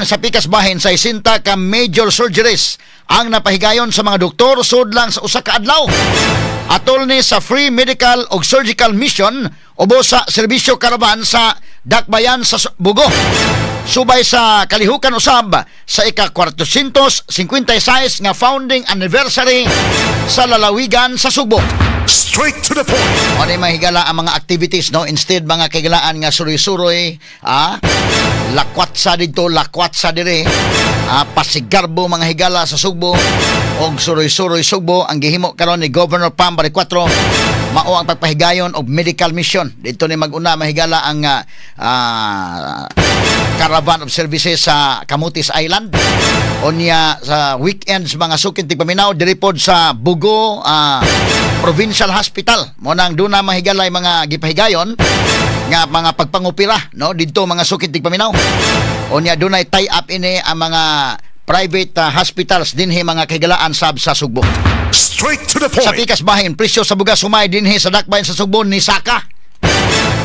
Samtang sa pikas bahin, sa 60 ka major surgeries ang napahigayon sa mga doktor sudlang sa usa ka adlaw. Atol ni sa free medical ug surgical mission ubos sa serbisyo caravan sa Dakbayan sa Bugo. Subay sa kalihukan usab sa ika-456 nga founding anniversary sa lalawigan sa Sugbo. Straight to the point. Ano yung mga higala ang mga activities, no? Instead, mga kahigalaan, nga suroy-suroy, lakwat sa dito, lakwat sa dire, pasigarbo mga higala sa Sugbo, og suroy-suroy Sugbo, ang gihimo karon ni Governor Pam Baricuatro, mao ang pagpahigayon og medical mission. Dito ni mag-una, mahigala, ang caravan of services sa Camotes Island. Unya sa weekends, mga suking tigpaminaw, diri pod sa Bugo Provincial Hospital. Mo nang duna, mahigalay, mga gipahigayon nga mga pagpangopera, no, didto, mga suking tigpaminaw. Unya dunay tie up ini ang mga private hospitals dinhi, mga kahigalaan, sab sa Sugbo. Straight to the Sa point. pikas bahin, presyo sa bugas humay dinhi sa Dakbayan sa Sugbo nisaka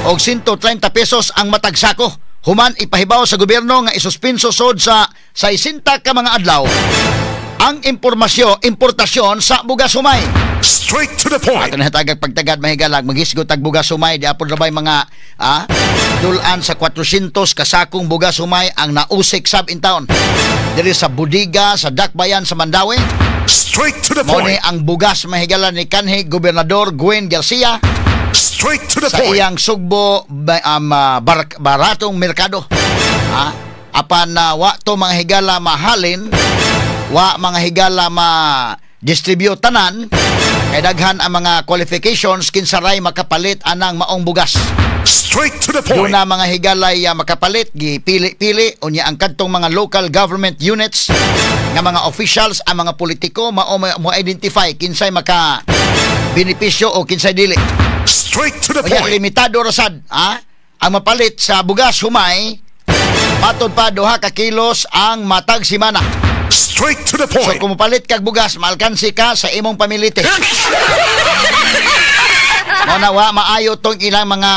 og 130 pesos ang matag sako human ipahibaw sa gobyerno nga isuspenso sod sa 60 ka mga adlaw ang impormasyon importasyon sa bugas humay. Straight to the point. Ato na hatagag pagtagad, mahigalag, maghisgot tag bugas humay di apod rabay mga dulan sa 400 kasakong bugas humay ang nausik sab in town diri sa budiga sa Dakbayan sa Mandaue. Straight to the Mao ni point. ang bugas, mahigala, ni kanhi Gobernador Gwen Garcia Straight to the sa point. iyang Sugbo baratong merkado. Ha? Apan na wa to, mga higala, mahalin, wa, mga higala, ma distribute tanan kay daghan ang mga qualifications kinsaray makapalit anang maong bugas. Straight to the point. Duna, mga higalay, makapalit gipili-pili, unya ang kadtong mga local government units nga mga officials, ang mga politiko mao mo identify kinsay maka benepisyo o kinsay dili. Straight to the Unya point. limitado ra sad ang mapalit sa bugas humay, matod pa 2 ka kilos ang matag simana. Straight to the So point. kung mopalit kag bugas, maalkansi ka sa imong pamilite. Mao na wa maayo tong ilang mga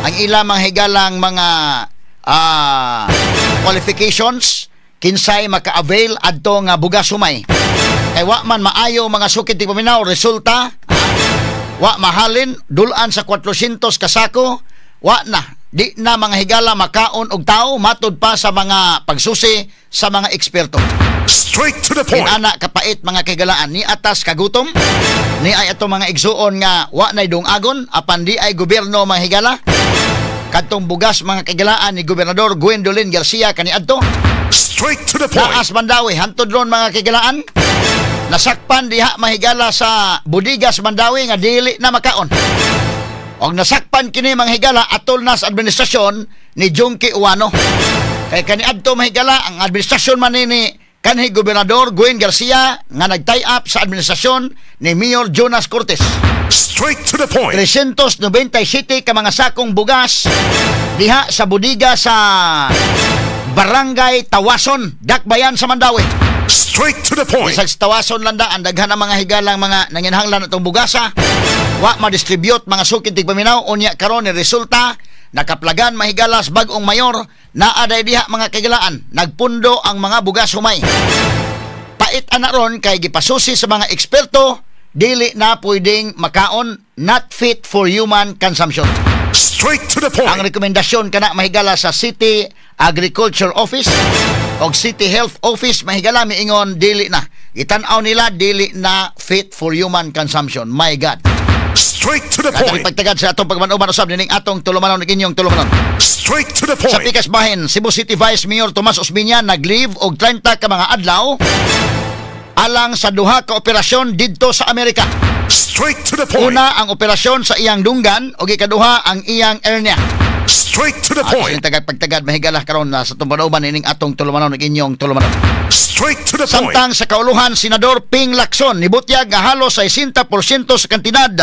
ang ilang mga higalang mga qualifications kinsay maka-avail adto nga bugas humay. Kay wa man maayo, mga sukit tigpaminaw, resulta, wa mahalin dulan sa 400 kasako, wa na di na, mga higala, makaon og tao matod pa sa mga pagsusi sa mga eksperto. Straight to the point. Inana kapait, mga kahigalaan, ni atas kagutom ni ay ato mga igsuon nga wa nay dungagon apan di ay gobyerno, mga higala, kadtong bugas, mga kahigalaan, ni Gobernador Gwendolyn Garcia kaniadto. Straight to the point. Naas Mandaue hantod ron, mga kahigalaan, nasakpan diha, mahigala, sa budigas Mandaue nga dili na makaon. Og nasakpan kini, mga higala, atol na sa administrasyon ni Jonkie Ouano. Kay kaniadto, mahigala, ang administrasyon man ni kanhi Gobernador Gwen Garcia nga nag-tie up sa administrasyon ni Mayor Jonas Cortes. Straight to the point. 397 ka mga sakong bugas diha sa budiga sa Barangay Tawason, Dakbayan sa Mandaue. Straight to the point. Bisag sa Tawason landa ang daghan ang mga higalang mga nanginhanglan atong bugasa. Wa ma-distribute, mga sukid tigpaminaw. Unya karon ni resulta nakaplagan, mahigalas, bag-ong mayor naa day diha, mga kahigalaan, nagpundo ang mga bugas humay. Pait ana ron kay gipasusi sa mga eksperto dili na pwedeng makaon, not fit for human consumption. Straight to the Ang point. rekomendasyon kana, mahigala, sa City Agriculture Office o City Health Office, mahigala, miingon dili na. Itan-aw nila, dili na fit for human consumption. My God. Straight to the Katong point. pagtagad sa atong pagmanuban usab nining atong tulumanon ug inyong tulumanon. Straight to the Sa point. pikas bahin, Cebu City Vice Mayor Tomas Osmeña nag-leave og 30 ka mga adlaw alang sa duha ka operasyon didto sa Amerika. Straight to the point. Una, ang operasyon sa iyang dunggan ug ikaduha, ang iyang hernia. Straight to the Ato point. silang tagad pagtagad, mahigala, karon na sa atong panuban ining atong tulumanon ug inyong tulumanon. Straight to the point. Samtang sa kauluhan, Senador Ping Lacson nibutyag nga halos 60% sa kantidad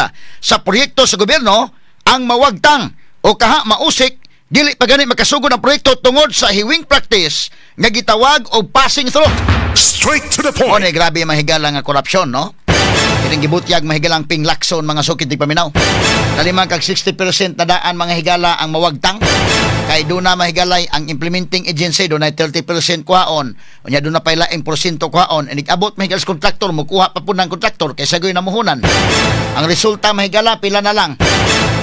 sa proyekto sa gobyerno ang mawagtang o kaha mausik, dili pa gani makasugod ang proyekto tungod sa hiwing practice nga gitawag og passing through. Straight to the O point. ni grabe, mahigala, nga korupsyon, no? Kining gibutyag, mahigalang Ping Lacson, mga sukit tigpaminaw. Kaliman kag 60% na daan, mga higala, ang mawagtang. Kay duna, mahigalay, ang implementing agency dunay 30% kuhaon. Unya duna pay laing porsyento kuhaon. Inig abot, mahigala, sa kontraktor, mukuha pa pud ng kontraktor kay sagoy namuhunan. Ang resulta, mahigala, pila na lang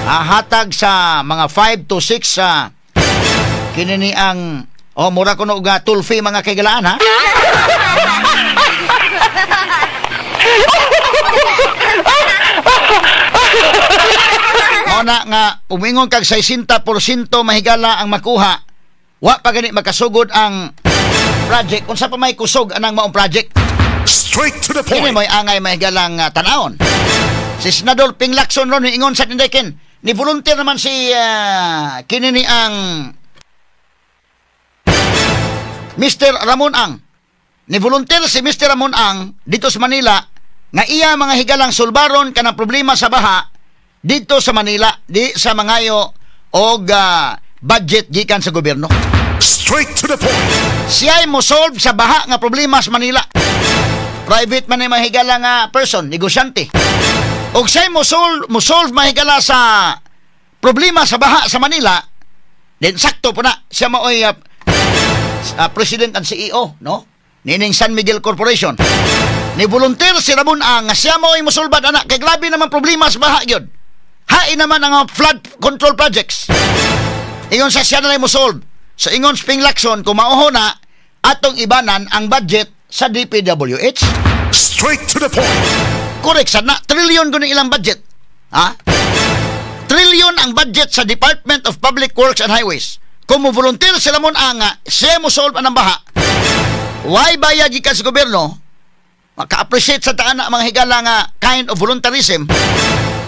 hatag sa mga 5 to 6 sa kini ni ang, oh, mura kuno og toll fee, mga kaigalaan, ha. Mao na nga umingon kag 60%, mahigala, ang makuha. Wa pa gani makasugod ang project. Unsa pa may kusog anang maong project? Straight to the Kini point. mo'y angay, mahigalang tanawon. Si Senador Ping Lacson ron ingon sa tindekin. Ni volunteer naman si kini ni ang Mr. Ramon Ang. Ni volunteer si Mr. Ramon Ang dito sa Manila nga iya, mga higalang, sulbaron kanang problema sa baha dito sa Manila di sa mangayo og budget gikan sa gobyerno. Straight to the point. Siya ay mo solve sa baha nga problema sa Manila. Private man ni, mahigala, nga person, negosyante. Og siya mo solve, mahigala, sa problema sa baha sa Manila, then sakto po na siya maoy president and CEO, no? Nining San Miguel Corporation. Ni volunteer si Ramon Ang nga siya maoy mosulbad ana kay grabe naman problema sa baha gyud. Hain naman ang flood control projects. Ingon sa siya na mo solve. Sa ingon Ping Lacson, kung mauho na, atong ibanan ang budget sa DPWH. Straight to the point. Correct sa na, trillion kuno ilang budget. Ha? Trillion ang budget sa Department of Public Works and Highways. Kung mo volunteer sila mo nga, siya mo solve anang baha, why bayad gikan sa gobyerno? Maka-appreciate sa taan na, mga higala, nga kind of voluntarism.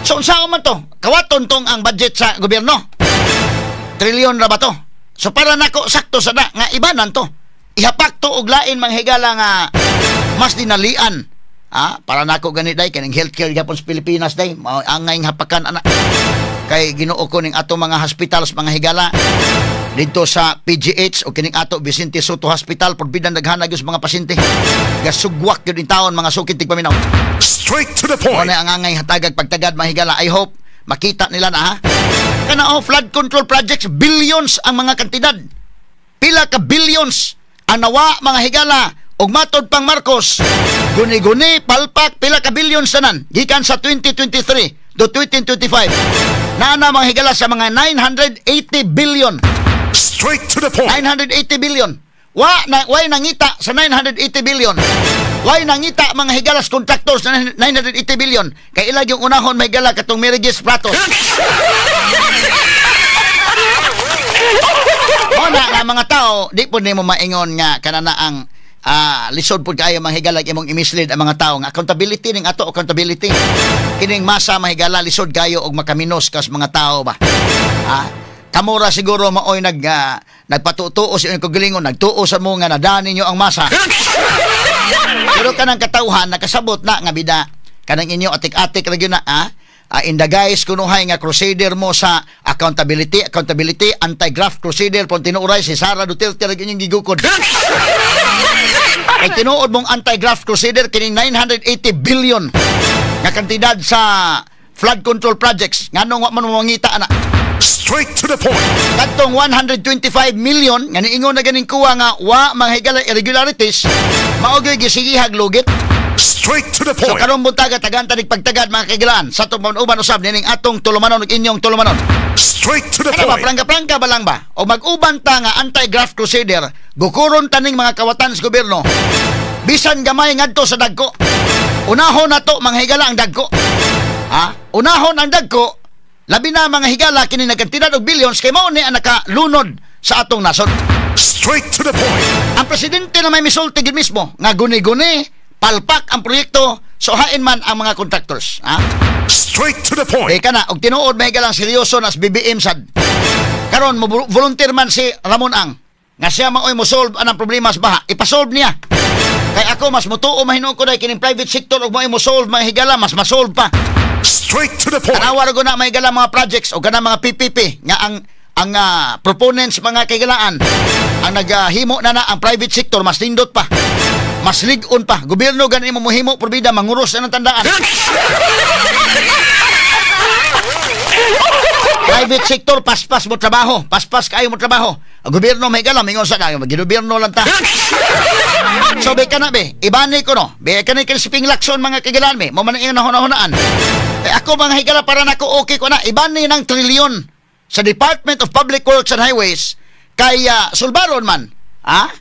So unsa man to? Kawaton tong ang budget sa gobyerno. Trilyon ra ba to? So para nako, sakto sa na nga ibanan to. Ihapak to og lain, mga higala, nga mas dinalian. Ah, para nako gani day kining healthcare gyapon sa Pilipinas day, mao angay hapakan ana. Kay Ginoo ko, ning ato mga hospitals, mga higala, dito sa PGH o kining ato Vicente Soto Hospital, porbidan daghan gyud sa mga pasyente. Gasugwak gyud in taon, mga sukid tigpaminaw. Straight to the point. Mo na ang angay hatagag pagtagad, mahigala. I hope makita nila na, ha. Kana oh, flood control projects, billions ang mga kantidad. Pila ka billions ang nawa, mga higala, ug matod pang Marcos. Guni-guni, palpak, pila ka billions tanan gikan sa 2023 to 2025. Naa na, mga higala, sa mga 980 billion. Straight to the point. 980 billion. Wa na way nangita sa 980 billion. Way nangita, mga higalas, contractors sa 980 billion. Kay ilag yung unahon, may higala, katong Mary Grace Piattos. Mo na nga mga tao, di po nimo maingon nga kanana ang lisod pud kaayo, mga higala, imong i-mislead ang mga tao nga accountability ning ato, accountability. Kining masa, mahigala, lisod kayo og makaminos kas mga tao ba. Ah, kamura siguro maoy nagpatutuo sa inyong kagalingon, nagtuo sa mo nga nadani ninyo ang masa. Pero kanang katawhan nakasabot na nga bida kanang inyo atik-atik ra gyud na, ah. In the guise kunuhay nga crusader mo sa accountability, accountability, anti-graft crusader pon tinuoray si Sara Duterte ra gyud inyong gigukod. Kay tinuod mong anti-graft crusader, kining 980 billion nga kantidad sa flood control projects, nganong wa man mo mangita ana? Straight to the point. Kadtong 125 million nga niingon na ganing kuha nga wa mga higala irregularities, mao gyud gisigihag lugit. Straight to the So point. Karong buntaga, tagan tanig pagtagad, mga kagilaan, sa atong uban usab nining atong tulumanon ug inyong tulumanon. Straight to the Ano ba, point. Prangka-prangka ba lang ba? O mag-uban ta nga anti-graft crusader, gukuron taning mga kawatan sa gobyerno. Bisan gamay ngadto sa dagko. Unahon na to, mga higala, ang dagko. Ha? Unahon ang dagko, labi na, mga higala, kini nagkantidad og billions kay mao ni ang nakalunod sa atong nasod. Straight to the point. Ang presidente na may misulti gid mismo nga guni-guni, palpak ang proyekto, so hain man ang mga contractors. Ha? Straight to the point. Eh kana og tinuod may galang seryoso nas BBM sad. Karon mo volunteer man si Ramon Ang nga siya maoy mo solve anang problema sa baha. Ipa-solve niya. Kay ako mas mutuo mahinuon ko dahil kining private sector og mo'y mo solve, mga higala, mas ma-solve pa. Straight to the point. Tanawa ra na mga higala mga projects o kanang mga PPP nga ang proponents, mga kaigalaan, ang naghimo na na ang private sector, mas nindot pa. Mas lig-on pa. Gobyerno gani mo mohimo probida manguros ang tandaan. Private sector paspas mo trabaho, paspas kayo mo trabaho. Ang gobyerno may galam ingon sa kayo, gigobyerno lang ta. So be kana be, ibani ko no. Be kani kay Siping Lacson mga kagilan me, mo man ang nahuna-hunaan. Eh, ako mga higala para nako okay ko na ibani ng trilyon sa Department of Public Works and Highways kay sulbaron man. Ha?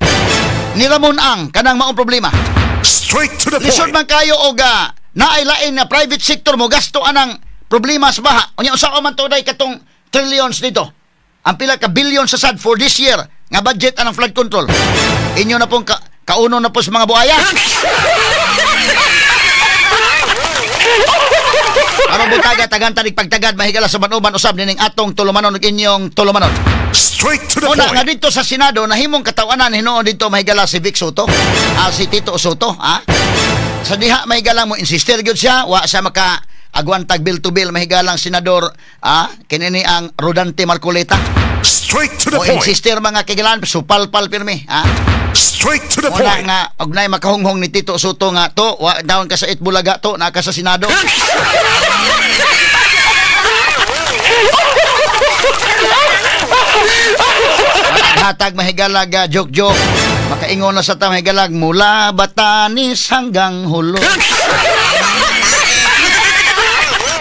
Ni Ramon Ang kanang maong problema. Straight to the Lisod point. man kayo og naay lain na private sector mo gasto anang problema sa baha. Unya usa man to day katong trillions dito. Ang pila ka billion sa sad for this year nga budget anang flood control. Inyo na pong kauno na po sa mga buaya. Aron butaga tagan tanig pagtagad mahigala sa uban usab nining atong tulumanon ug inyong tulumanon. Straight to the Una point. nga dito sa Senado nahimong katawanan hinuon dito mahigala si Vic Soto, si Tito Soto, ha? Sa diha mahigala mo insister gyud siya, wa siya maka agwantag bill to bill mahigalang senador, kinini ang Rodante Marcoleta. Straight to the Mo point. insister mga kigalan supalpal pirmi, ha? Straight to the Una point. nga og nay makahunghong ni Tito Soto nga to, wa down ka sa Itbulaga to, naa ka sa Senado. Hatag mahigalag joke-joke. Makaingon na sa ta mahigalag mula Batanes hanggang Hulo.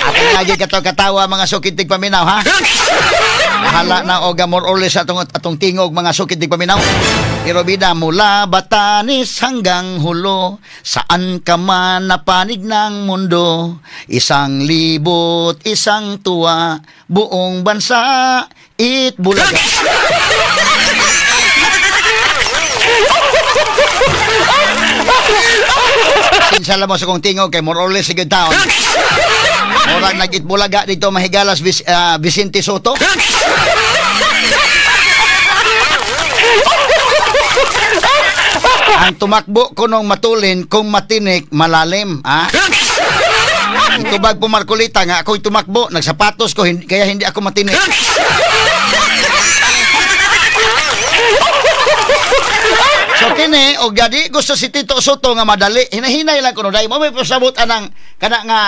Atong lagi kato katawa mga sukid tigpaminaw, ha? Bahala na og more or less atong tingog mga sukid tigpaminaw. Pero bida mula Batanes hanggang Hulo, saan ka man napanig ng mundo, isang libot, isang tuwa, buong bansa, Itbulaga. Sinsala mo sa kong tingog kay more or less sige taon. Murag nag-Itbulaga dito mahigalas Vicente Soto. Ang tumakbo ko nung matulin kung matinik malalim, ha? Itubag po Marcolita nga ako'y tumakbo, nagsapatos ko kaya hindi ako matinik. So kini og gadi gusto si Tito Soto nga madali, hinahinay lang kuno dai mo may pasabot anang kana nga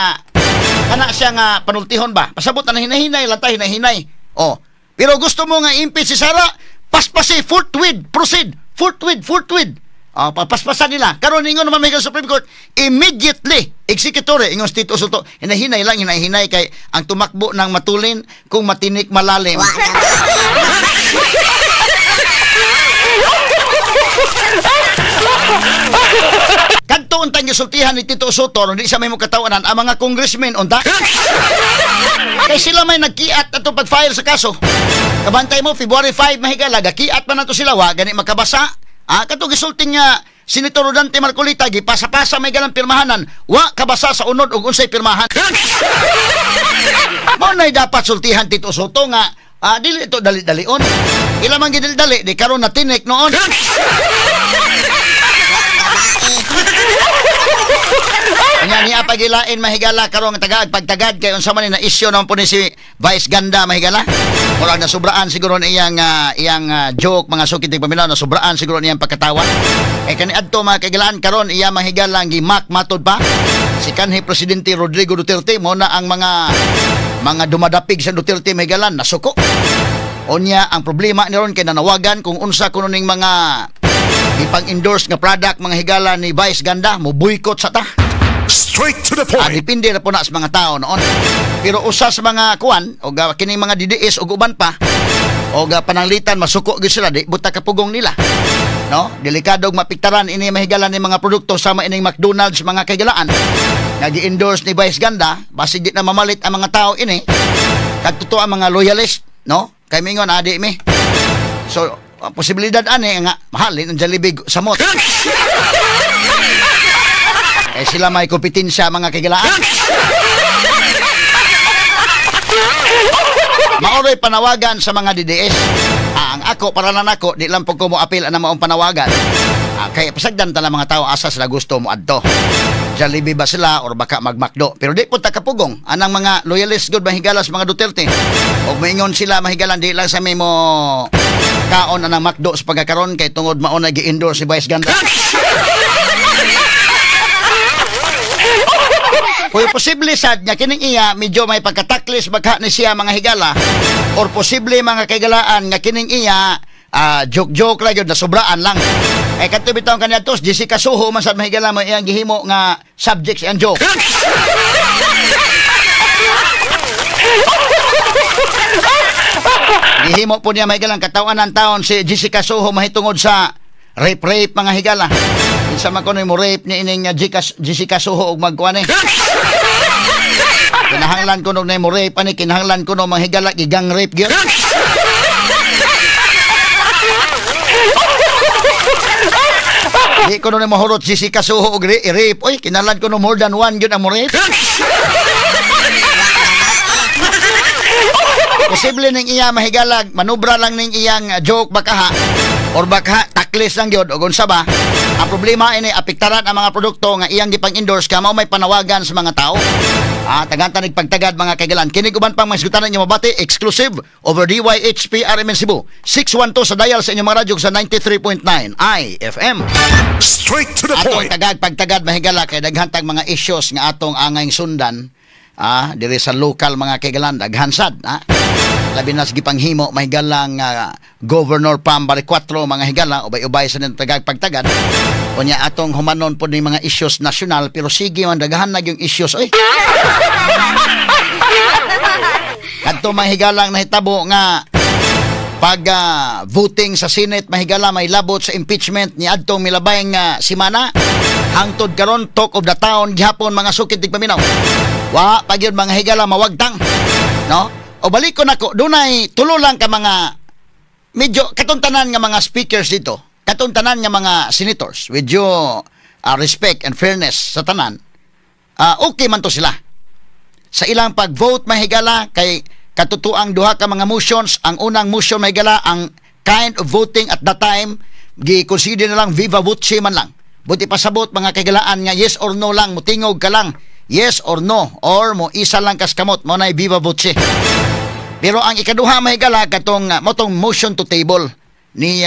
kana siya nga panultihon ba? Pasabot anang hinahinay lang ta, hinahinay. Oh. Pero gusto mo nga impeach si Sara, paspasi forthwith, proceed, forthwith, forthwith. Oh, papaspasan nila. Karon ingon naman may Supreme Court, immediately executory ingon si Tito Soto, hinahinay lang, hinahinay kay ang tumakbo ng matulin kung matinik malalim. Kadto untang gisultihan ni Tito Soto, hindi siya may mukatawanan ang mga congressmen unta. Kay sila may nagkiat ato pag-file sa kaso. Kabantay mo February 5 mahigala gakiat pa nato sila wa gani makabasa. Kadto gisulti niya Senator Rodante Marcolita gipasa-pasa may galang pirmahanan, wa kabasa sa unod og unsay pirmahan. Mao nay dapat sultihan Tito Soto nga dili ito dali-dalion. Ila man gidali-dali di karon natinik noon. Nya niya pagilain mahigala karong tagad pagtagad kay unsa man ni na issue naman po ni si Vice Ganda mahigala. Murag nasubraan siguro ni iyang iyang joke mga sukid tigpaminaw, nasubraan siguro niyang pagkatawa. Kay kaniadto mga kagilaan karon iya mahigala ang gimak matod pa si kanhi Presidente Rodrigo Duterte mo na ang mga dumadapig sa Duterte mahigala nasuko. Onya ang problema ni ron kay nanawagan kung unsa kuno ning mga ipang-endorse nga product mga higala ni Vice Ganda mo boycott sa ta. Straight to the point. Depende na po na sa mga tao noon. Pero usa sa mga kuan og kining mga DDS og uban pa og pananglitan masuko gyud sila di buta kapugong nila. No? Delikado og mapiktaran ini mahigala ni mga produkto sama ining McDonald's mga kahigalaan nga gi-endorse ni Vice Ganda, basig di na mamalit ang mga tao ini. Kadto ang mga loyalist, no? Kay mingon adi mi. So posibilidad ani nga mahalin ang Jollibee samot. Eh sila may kompetensya mga kagilaan. Maoray panawagan sa mga DDS. Ang ako, para lang ako, di lang po ko mo apil ang maong panawagan. Kaya pasagdan tala mga tao asa sila gusto mo adto. Jollibee ba sila or baka magmakdo. Pero di po takapugong. Anang mga loyalist good mahigalas mga Duterte. Og maingon sila mahigalan di lang sa may mo kaon anang makdo sa pagkakaron kay tungod mao na gi-endorse si Vice Ganda. Kung posible sad nga kining iya medyo may pagkataklis bagha ni siya, mga higala, or posible, mga kaigalaan, nga kining iya joke-joke lang yun, nasobraan lang. Eh kadto bitaw kaniadto Jessica Soho man sad, mahigala, mo iyang gihimo nga subject sa iyang joke. Gihimo po niya, mahigalang, katawan ng taon si Jessica Soho mahitungod sa rape-rape, mga higala. Kinsa man kuno mo rape ni ining Jessica Soho og magkuan eh. Kinahanglan kuno na mo rape ani, kinahanglan kuno, mga higala, gigang rape gyud. Di kuno ni mahurot Jessica Soho og rape. Oy, kinahanglan kuno more than one gyud ang mo rape. Posible ning iya, mahigalag, manubra lang ning iyang joke baka or baka taklis lang gyud og unsa ba. Ang problema ini apektaran ang mga produkto nga iyang gipang-endorse ka mao may panawagan sa mga tao. Tagantan nagpagtagad, mga kaigalan. Kini uban pang mga isgutan inyo mabati exclusive over DYHP RMN Cebu. 612 sa dial sa inyong mga radyo sa 93.9 IFM. Straight to the Atong point. Tagad pagtagad, mahigala, kay daghan tag mga issues nga atong angay sundan diri sa lokal, mga kaigalan, daghan sad. Labi na sa gipanghimo, mahigalang, Governor Pam Baricuatro, mga higala, ubay-ubay sa nito tagag pagtagad. Unya atong humanon po ni mga issues nasyonal, pero sige man, daghan na yung issues oy. Kadto, mahigalang, nahitabo nga pag voting sa Senate, mahigala, may labot sa impeachment ni adtong milabay nga simana, hangtod karon talk of the town gihapon, mga sukit tigpaminaw. Wa pa gyud, mga higala, mawagtang, no? O balik ko nako, dunay tulo lang ka mga medyo katuntanan nga mga speakers dito, katuntanan nga mga senators, with due respect and fairness sa tanan, okay man to sila sa ilang pag-vote, mahigala, kay katutuang duha ka mga motions. Ang unang motion, mahigala, ang kind of voting at that time, gi-consider na lang viva voce man lang. Buti pasabot, mga kaigalaan, nga yes or no lang, mutingog ka lang yes or no or mo isa lang kas kamot, mo nay viva voce. Pero ang ikaduha, mahigala, katong motong motion to table ni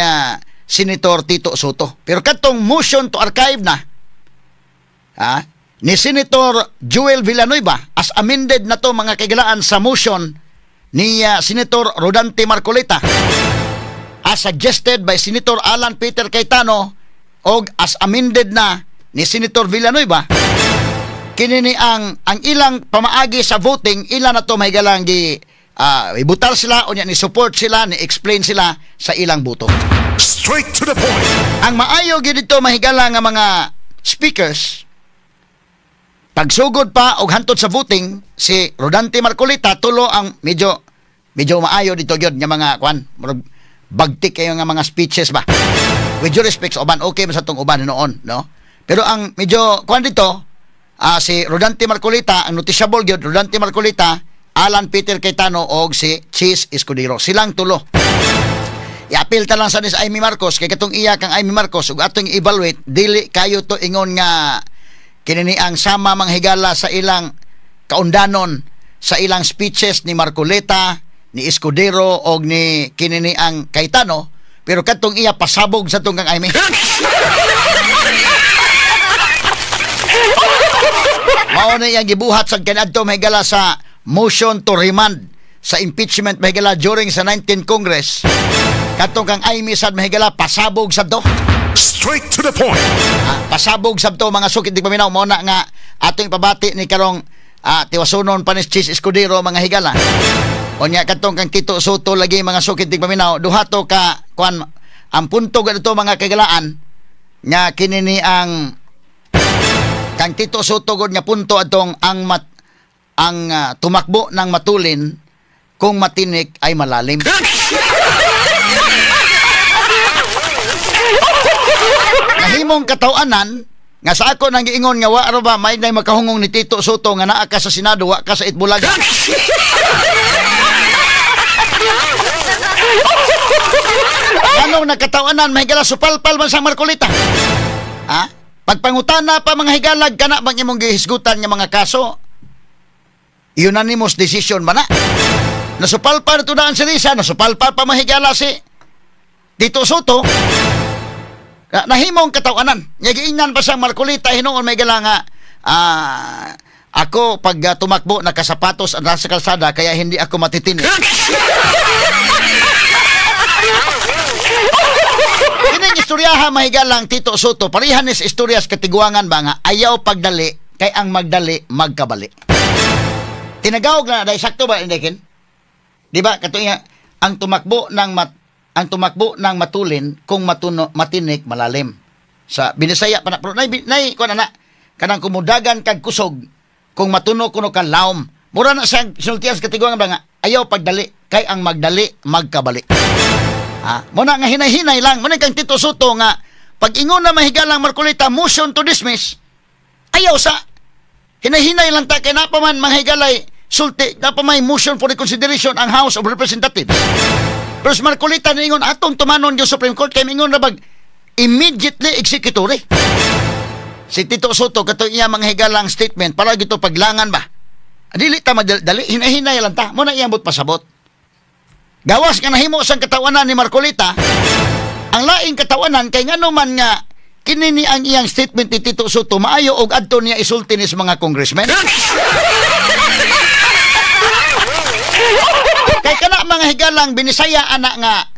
Senator Tito Soto. Pero katong motion to archive na ni Senator Joel Villanueva as amended na to, mga kaigalaan, sa motion ni Senator Rodante Marcoleta as suggested by Senator Alan Peter Cayetano og as amended na ni Senator Villanueva, kini ni ang ilang pamaagi sa voting, ila na to mahigalang gi ibutal sila, unya ni support sila, ni explain sila sa ilang boto. Straight to the point. Ang maayo gyud dito, mahigala, nga mga speakers, pagsugod pa og hantod sa voting, si Rodante Marcoleta tulo ang medyo medyo maayo dito gyud nga mga kwan, murag bagtik kayo nga mga speeches ba. With due respect sa uban, okay man sa tong uban noon, no? Pero ang medyo kwan dito, si Rodante Marcoleta, ang noticeable gyud, Rodante Marcoleta, Alan Peter Cayetano og si Chiz Escudero. Silang tulo. I-appeal ta lang sa ni sa Imee Marcos kay katong iya kang Imee Marcos ug atong evaluate, dili kayo to ingon nga kini ang sama, mga higala, sa ilang kaundanon sa ilang speeches ni Marcoleta, ni Escudero og ni kini ang Cayetano, pero katong iya pasabog sa tong kang Imee. Mao na iyang gibuhat sa kaniadto, mahigala, sa motion to remand sa impeachment, mahigala, during sa 19 Congress. Katong kang Imee sad, mahigala, pasabog sad to. Straight to the point. Pasabog sad to, mga sukit di paminaw. Mao na nga atong pabati ni karong tiwasunon pa ni Chiz Escudero, mga higala. Unya katong kang Tito Soto lagi, mga sukit di paminaw, duha to ka kuan ang punto ganito, mga kagalaan, nga kini ni ang kang Tito Soto gud nga punto atong ang tumakbo ng matulin kung matinik ay malalim. Nahimong katawanan nga sa ako nang giingon nga wa ra ba may nay makahungong ni Tito Soto nga naa ka sa Senado, wa ka sa Itbulaga. Anong nakatawanan, mahigala, supalpal man sa Marcoleta. Ha? Pagpangutana pa, mga higalag, kana bang imong gihisgutan nga mga kaso, unanimous decision ba na? Nasupalpal na daan si Risa, nasupalpal pa, mahigala, si Tito Soto. Nahimong katawanan. Nga giingnan pa siyang Marcoleta hinuon, may gala nga Ako, pag tumakbo, nakasapatos ang nasa kalsada, kaya hindi ako matitinik. Kining istoryaha mahigalang Tito Sotto, parehan ni sa istorya sa katiguangan ba nga ayaw pagdali kay ang magdali magkabali. Tinagawag na dahil sakto ba hindi kin? Di ba kato nga ang tumakbo ng matulin kung matuno matinik malalim. Sa Binisaya pa na pero nay nay kuan na kanang kumudagan kag kusog kung matuno kuno ka laom. Mura na sa sinultian sa katiguangan ba nga ayaw pagdali kay ang magdali magkabali. Ha? Muna nga hinay-hinay lang. Muna kang Tito Sotto nga pag ingon na mahigalang Marcoleta motion to dismiss, ayaw sa hinay-hinay lang ta kay napa man mahigalay sulti, napa may motion for reconsideration ang House of Representatives. Pero si Marcoleta niingon atong tumanon yung Supreme Court kay mingon ra bag immediately executory. Si Tito Sotto kato iya mga higalang statement para gito paglangan ba. Dili ta madali, hinay-hinay lang ta. Muna iyang but pasabot. Gawas nga nahimo sang katawanan ni Marcoleta, ang laing katawanan kay ngano man nga kini ni ang iyang statement ni Tito Sotto maayo og adto niya isulti ni sa mga congressmen. Kay kana mga higalang Binisaya ana nga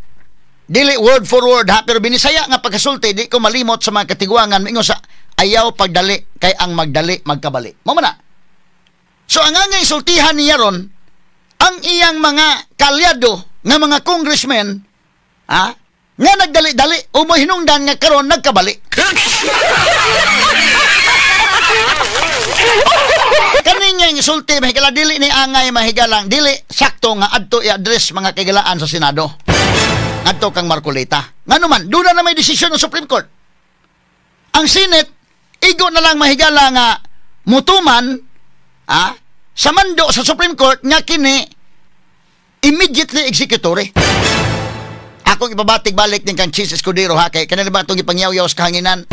dili word for word ha, pero Binisaya nga pagkasulti di ko malimot sa mga katiguangan mingon sa ayaw pagdali kay ang magdali magkabali. Mao man na. So ang angay sultihan niya ron ang iyang mga kalyado nga mga congressmen, ha, nga nagdali-dali o mohinungdan nga karon nagkabali. Kaning nga insulti mahigala dili ni angay mahigalang dili sakto nga adto i-address mga kaigalaan sa Senado. Adto kang Marcoleta. Ngano man duna na may desisyon ng Supreme Court. Ang Senate igo na lang mahigala nga mutuman, ha, sa mando sa Supreme Court nga kini immediately executory. Akong ipabatig balik din kang Chiz Escudero ha, kay kanila ba itong ipangyaw-yaw sa kahanginan?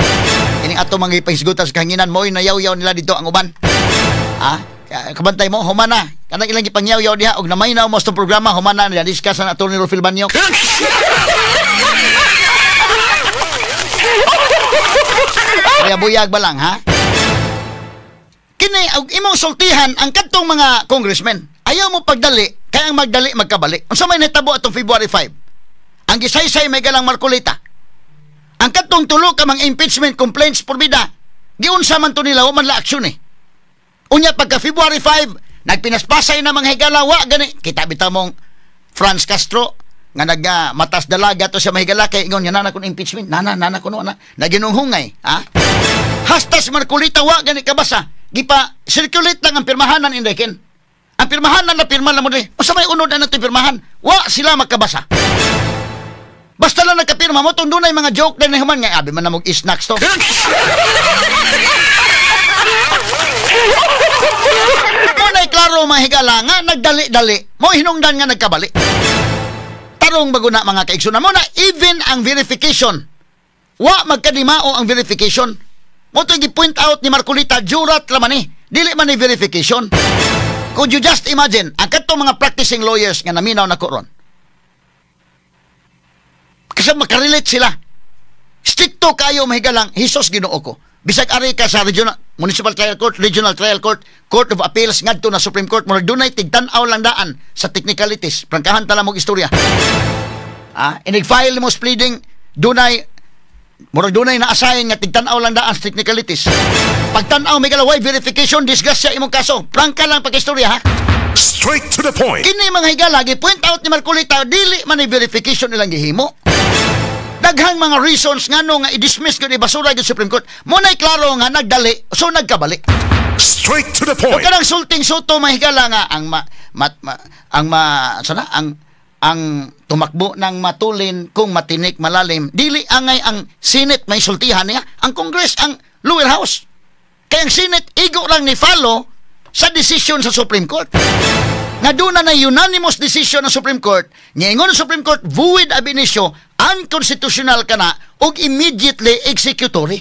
Ining ato mga ipahisgutan sa kahanginan, mo'y nayaw-yaw nila dito ang uban. Ha? Kabantay mo, humana. Kanang ilang ipangyaw-yaw diha, og namaynaw mo sa itong programa, humana nila, discuss na Atty. Rufil Banyok. Kaya buyag ba lang, ha? Kini, og imong sultihan ang kadtong mga congressmen. Ayaw mo pagdali, kaya ang magdali magkabali. Unsa may nahitabo atong February 5? Ang gisaysay may galang Marcoleta. Ang kadtong tulo ka mga impeachment complaints porbida, giunsa man to nila, wa man la aksyon eh. Unya pagka February 5, nagpinaspasay na mga higala, wa gani. Kita bitaw mong Franz Castro nga nagmatas dalaga to siya mahigala kay ingon nga nana kun impeachment, nana nana kuno na naginunghungay, ha? Hastas Marcoleta wa gani kabasa. Gipa circulate lang ang pirmahanan indekin. Ang pirmahanan na pirma lang mo diri. Unsa may unod na nato pirmahan? Wa sila magkabasa. Basta lang nagkapirma mo tong dunay mga joke din human nga abi man na mog snacks to. Muna'y klaro mga higala nga nagdali-dali mo hinungdan nga nagkabali. Tarong bago na mga kaigsunan mo na even ang verification wa magkadimao ang verification. Mo to gi-point out ni Marcoleta jurat ra man ni dili man ni verification. Could you just imagine ang kadtong mga practicing lawyers nga naminaw na ko ron? Kasi makarelate sila. Stricto kayo mahigalang Hesus Ginoo ko. Bisag ari ka sa regional municipal trial court, regional trial court, court of appeals ngadto na Supreme Court, murag dunay tigtan-aw lang daan sa technicalities. Prangkahan ta lang og istorya. Ah, inig-file mo pleading dunay murag dunay na-assign nga tigtan-aw lang daan sa technicalities. Pagtan-aw may galaway verification disgrasya imong kaso. Prangka lang pag-istorya ha. Straight to the point. Kini mga higala gi-point out ni Marcoleta dili man ni verification nilang gihimo. Daghang mga reasons ngano nga i-dismiss gyud ibasura gyud Supreme Court. Muna'y klaro nga nagdali so nagkabali. Straight to the point. O kanang sulting Sotto mga higala nga ang ma, ma, ma ang ma sana ang tumakbo ng matulin kung matinik malalim dili angay ang Senate may sultihan niya, ang Congress ang lower house. Kaya ang Senate igo lang ni follow sa decision sa Supreme Court. Nga doon na unanimous decision ng Supreme Court, niingon ng Supreme Court void ab initio, unconstitutional ka na og immediately executory.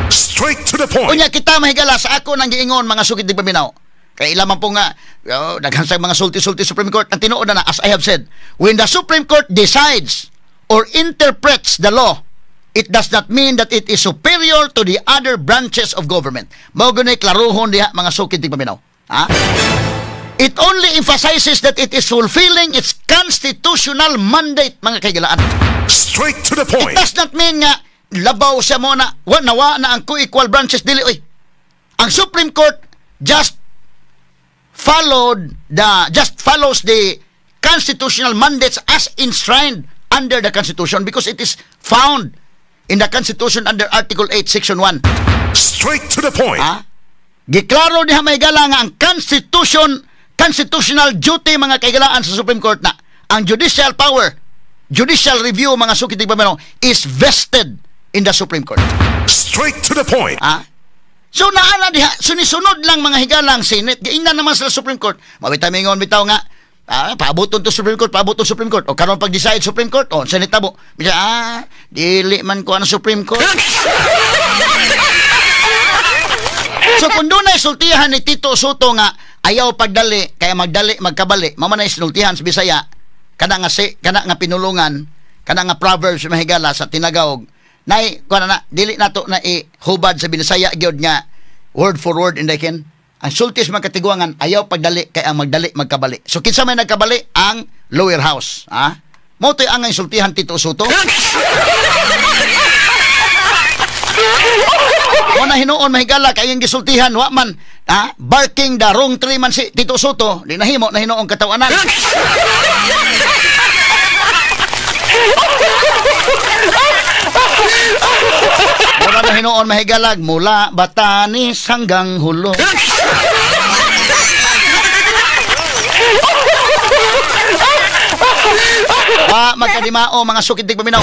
Straight to the point. Unya kita mahigala sa ako nang giingon mga sukid di paminaw. Kaya ilan man po nga, oh, daghan sa mga sulti-sulti Supreme Court, ang tinuod na, as I have said, when the Supreme Court decides or interprets the law, It does not mean that it is superior to the other branches of government. Mao gani klarohon diha, mga sukid tigpaminaw. Ha? It only emphasizes that it is fulfilling its constitutional mandate, mga kahigalaan. Straight to the It point. Does not mean nga labaw siya mo na wa na, wa na ang co-equal branches, dili oy. Ang Supreme Court just follows the constitutional mandates as enshrined under the Constitution because it is found in the Constitution under Article 8, Section 1. Straight to the point. Ha? Giklaro diha, mga higala, nga ang constitutional duty, mga kahigalaan, sa Supreme Court na ang judicial power, judicial review, mga suki tigpaminaw, is vested in the Supreme Court. Straight to the point. Ha? So naa na diha, sunisunod lang, mga higala, ang Senate. Giingnan naman sa Supreme Court. Mabita mingon bitaw nga paaboton to Supreme Court, paaboton Supreme Court. O karon pag decide Supreme Court, o Senate tabo. Bisa dili man ko ano Supreme Court. So kung doon na sultihan ni Tito Sotto nga ayaw pagdali kaya magdali magkabali, mao man na sultihan sa Bisaya kana nga si kana nga pinulungan, kana nga proverbs, mahigala, sa tinagawog nay kuan na dili nato na ihubad sa Binisaya gyud nga word for word inday ken ang sulti sa mga katiguangan, ayaw pagdali kay ang magdali magkabali. So kinsa may nagkabali? Ang lower house, ha? Mo to'y ang sultihan Tito Sotto. Mo na hinuon, mahigala, kay ang gisultihan wa man, ha, barking the wrong tree man si Tito Sotto, di nahimo na hinuong katawanan. Mura na hinuon, mahigalag, mula Batanes hanggang Hulo. Wa magkadimao, mga sukid paminaw.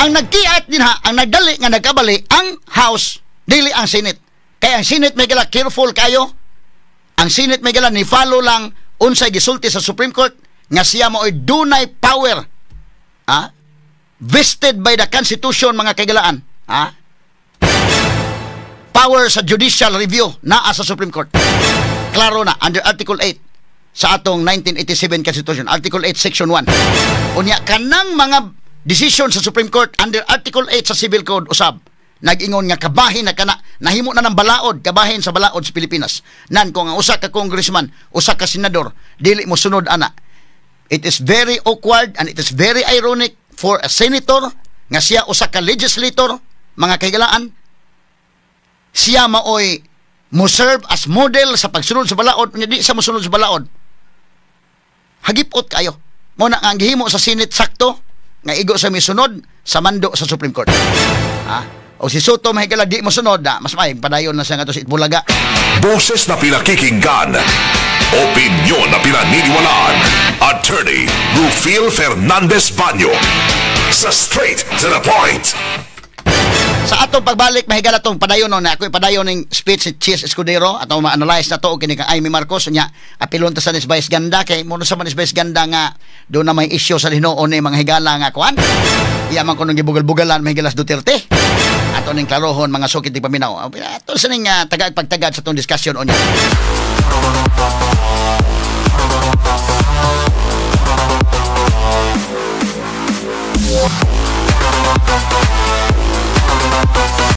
Ang nagkiat din ha, ang nagdali nga nagkabali ang House, dili ang Senate. Kaya ang Senate may gala careful kayo. Ang Senate may gala ni follow lang unsay gisulti sa Supreme Court nga siya mao'y dunay power. Ha? Vested by the Constitution, mga kaigalaan. Ha? Power sa judicial review naa sa Supreme Court. Klaro na under Article 8 sa atong 1987 Constitution, Article 8 Section 1. Unya kanang mga decision sa Supreme Court under Article 8 sa Civil Code usab nag-ingon nga kabahin na kana nahimo na ng balaod, kabahin sa balaod sa Pilipinas. Nan kung ang usa ka congressman, usa ka senador dili mo sunod ana. It is very awkward and it is very ironic for a senator nga siya usa ka legislator, mga kahigalaan, siya maoy mo serve as model sa pagsunod sa balaod, unya di siya mosunod sa balaod. Hagipot kayo. Mo na nga ang gihimo sa Senate sakto nga igo sa misunod sa mando sa Supreme Court. Ha? O si Sotto, mahigala, di mo sunod na, mas may padayon na siya nga to sa Itbulaga. Boses na pinakikinggan. Opinyon na pinaniniwalaan. Attorney Rufil Fernandez Banyo. Sa Straight to the Point. Sa atong pagbalik, mahigala, tong padayon no, na ako padayon ning speech ni Chiz Escudero ato ma-analyze na to og kini kang Imee Marcos, nya apilon ta sa ni Vice Ganda kay mo sa man ni Vice Ganda nga do na may issue sa hinuon ni mga higala nga kuan iya man kunong gibugal-bugalan, mahigala, sa Duterte. Ato ning klarohon, mga sukit di paminaw. Ato sa ning tagag pagtagad sa atong discussion unya.